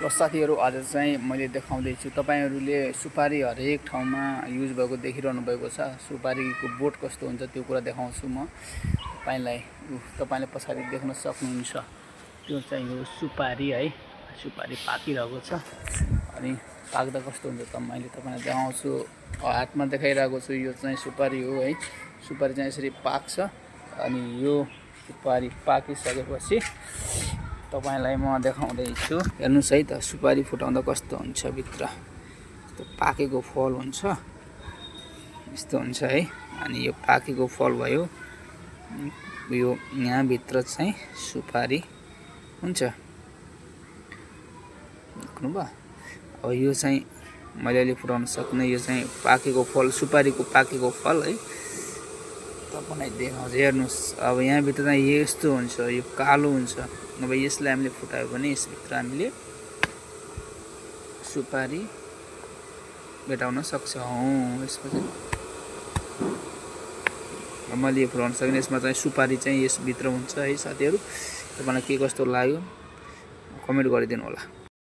साथीहरु आज चाहिँ मैले देखाउँदै छु तपाईहरुले सुपारी हरेक ठाउँमा युज भएको देखिरहनु भएको छ। सुपारीको बोट कस्तो हुन्छ त्यो कुरा देखाउँछु म तपाईलाई। तपाईले पछाडी देख्न सक्नुहुन्छ त्यो चाहिँ हो सुपारी है। सुपारी पाकिरहेको छ अनि पाक्दा कस्तो हुन्छ त मैले तपाईलाई देखाउँछु। हातमा देखाइरहेको छु यो चाहिँ सुपारी हो है। सुपारी चाहिँ यसरी पाक्छ अनि यो सुपारी पाकिसकेपछि तपाईलाई म देखाउँदै छु। हेर्नुस् है त सुपारी फुटाउँदा कस्तो हुन्छ भित्र। त्यो पाकेको फल हुन्छ यस्तो हुन्छ है। अनि यो पाकेको फल भयो। यो यहाँ भित्र चाहिँ सुपारी हुन्छ। देख्नुभयो? अब यो चाहिँ मैले अहिले फुटाउन सक्ने यो चाहिँ पाकेको फल सुपारीको पाकेको फल है। तपाईलाई देखाउँछु हेर्नुस्। अब यहाँ भित्र चाहिँ यस्तो हुन्छ यो कालो हुन्छ। अब यसलाई हामीले फुटायो भने यसभित्र हामीले सुपारी भेटाउन सक्छौं। यसपछि मैले फुटाउन सक्ने यसमा चाहिँ सुपारी चाहिँ यसभित्र हुन्छ है साथीहरु। तपाईलाई के कस्तो लाग्यो कमेन्ट गरिदिनु होला।